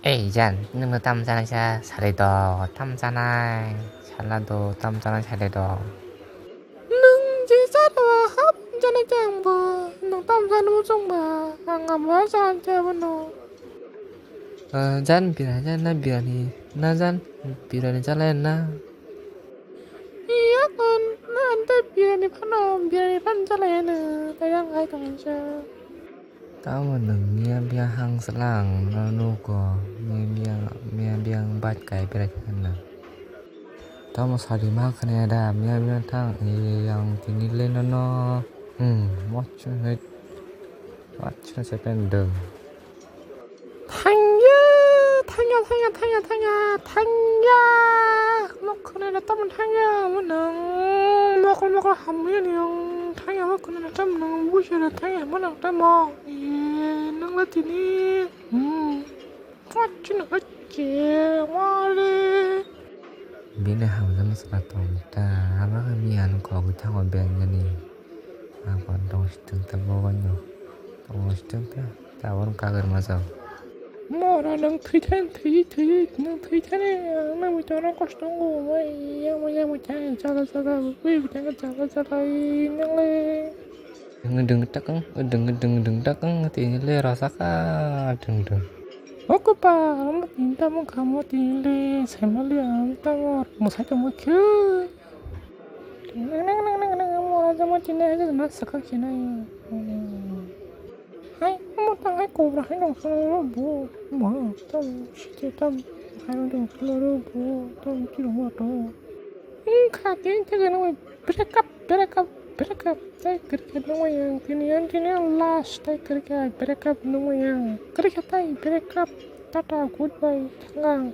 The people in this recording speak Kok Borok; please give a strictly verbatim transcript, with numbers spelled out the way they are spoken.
Ei jan, nwngno tam chanai sa salai do, tam chanai sala do, tam chanai salai do. Nwng je cha do, hap chanai cha angbo, nwng tam chanai muchung ba, ang amo cha cha bono. Ah, jan birani, jan na birani, na jan birani chalai na. Iya kan, na ante birani phano, birani phan chalai na, tayang ai tong sa. Tamo nwng miya biya hang slang no nugo, miya biya, miya biya bat kai berai thangna. Tamo sadi ma khne da, miya biya thang, eh, yang tini le no no. Hmm, watch it, watch it, second do. Thangya, thangya, thangya, thangya, thangya, thangya. Mokkhone da tamo thangya, mo nang mokol mokol hamya ni ang thangya, mokkhone da tamo nang busa da thangya, mo nang tamo. Ye, nang la tini. Hmm. Watch it, watch it, wale. Bini hamjak swkang tong ta, abo khe miya no kok thango beng ani. Ang phan tong sitwng ta bogo no. Tong sitwng ta, tabor kagar majak. Mora nang thwi than, thwi, thwi, nang thwi thani, ang nang mui tong kosto ngo, mai, yang, mai, yang, mai, thang, chala, chala, ui, thang, chala, chala, i, nang le. Ngdwng takang, ngdwng, ngdwng, ngdwng takang, tini le rw saka, dwng, dwng. O kwpal, omo tini tamo kha, omo tini le saimaliya, omo tamo mwsai tongma khe. Nang, nang, nang, nang, nang, omo aja ma tini aja na sakha khe nai. Hai, omo tang hai kobra hai nong song ro bo. Ma, tamo site tamo hai nong song ro bo. Tamo khe rw ma to. Wngkha tini theke nungwi break up, break up, break up. Tai kwrwikha nungwi ang tini, ang tini ang last tai kwrwikha break up nungwi ang. Kwrwikha tai break up. Tata, goodbye, thangang.